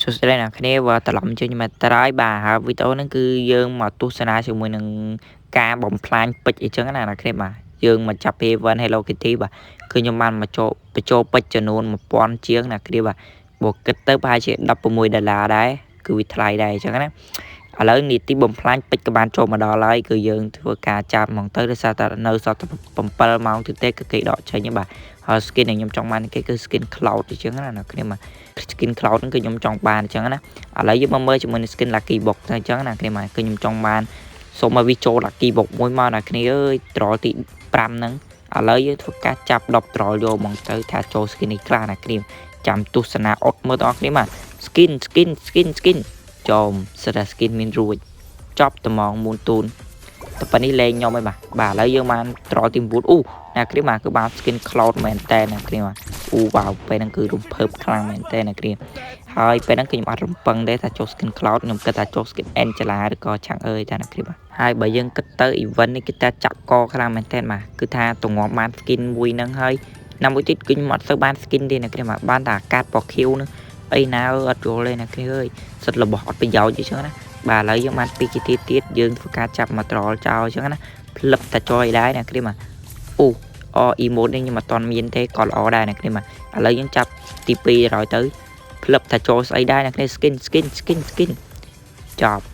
សួស្តីអ្នកគ្នាវត្រឡប់ចេញមកត្រើយបាទហើយវីដេអូហ្នឹងគឺយើងមកទស្សនាជាមួយនឹងការបំផ្លាញពេជ្រអីចឹងណាអ្នកគ្នាបាទយើងមកចាប់ Event Hello Kitty បាទគឺខ្ញុំបានមកចូលបញ្ចូលពេជ្រចំនួន1000ជាងណាគ្នាបាទបើគិតទៅប្រហែលជា16ដុល្លារដែរគឺវាថ្លៃដែរអញ្ចឹងណាឥឡូវនីតិបំផ្លាញពេជ្រក៏បានចូលមកដល់ហើយគឺយើងធ្វើការចាប់ហ្មងទៅដោយសារតែនៅសល់តែ7ម៉ោងទៀតទេគឺគេដកចេញបាទហើយ skin ដែលខ្ញុំចង់បានគេគឺ skin Cloud អញ្ចឹងណាអ្នកគ្នាបាទ skin Cloud ហ្នឹងគឺខ្ញុំចង់បានអញ្ចឹងណាឥឡូវយើងមកមើលជាមួយនឹង skin lucky box ទៅអញ្ចឹងណាគ្នាបាទគឺខ្ញុំចង់បានសូមឲ្យវាចូល lucky box មួយមកណាគ្នាអើយត្រល់ទី5ហ្នឹងឥឡូវយើងធ្វើការចាប់10ត្រល់យកហ្មងទៅថាចូល skin នេះខ្លះណាគ្នាចាំទស្សនាអត់មើលទាំងអស់គ្នាបាទ skin skin skin skin ចំសិតតែ skin មានរួចចប់ត្មងមូនទូនតែប៉ុណ្នេះលេងខ្ញុំឯងបាទបាទឥឡូវយើងបានត្រល់ទី9អូណាគ្រាបាទគឺបាន skin Cloud មែនតើណាគ្រាបាទអូវ៉ាវពេលហ្នឹងគឺរំភើបខ្លាំងមែនតើណាគ្រាហើយពេលហ្នឹងគឺខ្ញុំអត់រំពឹងទេថាចូល skin Cloud ខ្ញុំគិតថាចូល skin Angela ឬក៏ឆាំងអើយតាណាគ្រាបាទហើយបើយើងគិតទៅ event នេះគឺថាចាក់កខ្លាំងមែនតើបាទគឺថាទងំបាន skin មួយហ្នឹងហើយណាមួយទៀតគឺខ្ញុំអត់សូវបាន skin ទេណាគ្រាបាទបានតែអាកាតពណ៌ខៀវហ្នឹងអីណាអត់យល់ទេណាគ្នាអើយសិតរបស់អត់ប្រយោជន៍អីចឹងណាបាទឥឡូវយើងបានពីរជាទៀតទៀតយើងធ្វើការចាប់មកត្រល់ចោលអញ្ចឹងណាផ្លឹបតែចយដែរណាគ្នាបាទអូអ emote នេះខ្ញុំអត់ទាន់មានទេក៏ល្អដែរណាគ្នាបាទឥឡូវយើងចាប់ទី2រយទៅផ្លឹបតែចូលស្អីដែរណាគ្នា skin skin skin skin ចប់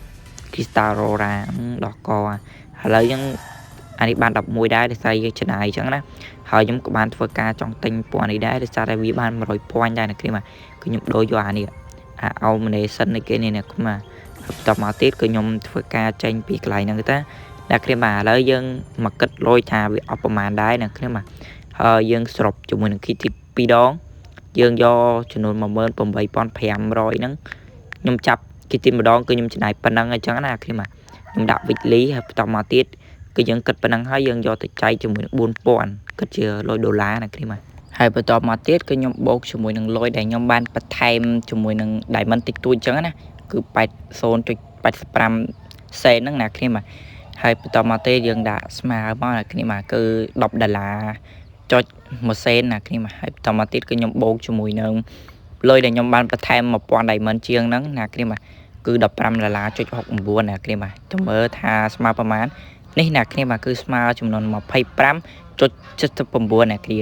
Crystal Aurora ដោះកឥឡូវយើងអានេះបាន11ដែរដោយសារយើងចំណាយអញ្ចឹងណាហើយខ្ញុំក៏បានធ្វើការចង់ទិញពណ៌នេះដែរដោយសារតែវាបាន100 point ដែរណាគ្នាបាទគឺខ្ញុំដូរយកអានេះអា Illumination នេះគេនេះណាគ្នាបាទបន្ទាប់មកទៀតគឺខ្ញុំធ្វើការចេញពីកន្លែងហ្នឹងទៅតាអ្នកគ្នាបាទឥឡូវយើងមកគិតលុយថាវាអស់ប្រមាណដែរណាគ្នាបាទហើយយើងសរុបជាមួយនឹង kit ទី2ដង យើងយកចំនួន18500ហ្នឹងខ្ញុំចាប់គេទីម្ដងគឺខ្ញុំចំណាយប៉ុណ្ណឹងអញ្ចឹងណាគ្នាបាទខ្ញុំដាក់ weekly ហើយបន្តមកទៀតគឺយើងគិតប៉ុណ្ណឹងហើយយើងយកទៅចែកជាមួយនឹង4000គិតជាលុយដុល្លារណាគ្នាបាទហើយបន្តមកទៀតគឺខ្ញុំបូកជាមួយនឹងលុយដែលខ្ញុំបានបន្ថែមជាមួយនឹង diamond តិចតួចអញ្ចឹងណាគឺ80.85សេនហ្នឹងណាគ្នាបាទហើយបន្តមកទៀតយើងដាក់ស្មើមកណាគ្នាបាទគឺ10ដុល្លារចុច1សេនណាគ្នាបាទហើយបន្តមកទៀតគឺខ្ញុំបូកជាមួយនឹងលុយដែលខ្ញុំបានបន្ថែម1000 diamond ជាងហ្នឹងណាគ្នាបាទគឺ15ដុល្លារចុច69ណាគ្នាបាទចាំមើលថាស្មើប្រមាណនេះណាគ្នាបាទគឺស្មើចំនួន25.79ណាគ្នា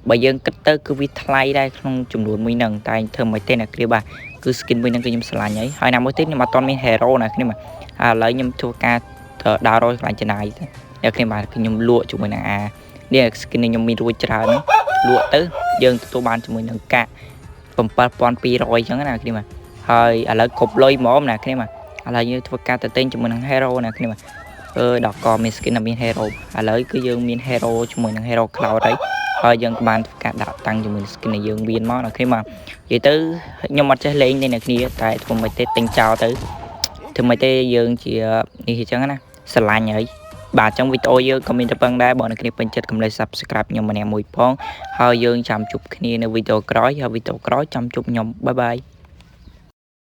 បើយើងគិតទៅគឺវាថ្លៃដែរក្នុងចំនួនមួយហ្នឹងតែធ្វើមិនទេណាគ្នាបាទគឺ skin មួយហ្នឹងគឺខ្ញុំស្រឡាញ់ហើយហើយណាមួយទៀតខ្ញុំអត់ទាន់មាន hero ណាគ្នាបាទឥឡូវខ្ញុំធ្វើការដើររយខ្លាញ់ចំណាយទៅអ្នកគ្នាបាទគឺខ្ញុំលក់ជាមួយនឹងអានេះ skin នេះខ្ញុំមានរួចច្រើនលក់ទៅយើងទទួលបានជាមួយនឹងកាក់7200អញ្ចឹងណាគ្នាបាទហើយឥឡូវគ្រប់លុយហ្មងណាគ្នាបាទឥឡូវយើងធ្វើការទៅទិញជាមួយនឹង hero ណាគ្នាបាទអឺដល់កមាន skin មាន hero ឥឡូវគឺយើងមាន hero ជាមួយនឹង hero Cloud ហើយហើយយើងក៏បានធ្វើការដាក់តាំងជាមួយនឹង skin ដែលយើងមានមកណាគ្នាបាទនិយាយទៅខ្ញុំអត់ចេះលេងទេអ្នកគ្នាតែធ្វើមិនទេទិញចោលទៅធ្វើមិនទេយើងជានេះអញ្ចឹងណាស្រឡាញ់ហើយបាទអញ្ចឹងវីដេអូយើងក៏មានតែប៉ុណ្្នឹងដែរបើអ្នកគ្នាពេញចិត្តកុំភ្លេច Subscribe ខ្ញុំម្នាក់មួយផងហើយយើងចាំជួបគ្នានៅវីដេអូក្រោយហើយវីដេអូក្រោយចាំជួបខ្ញុំbye bye.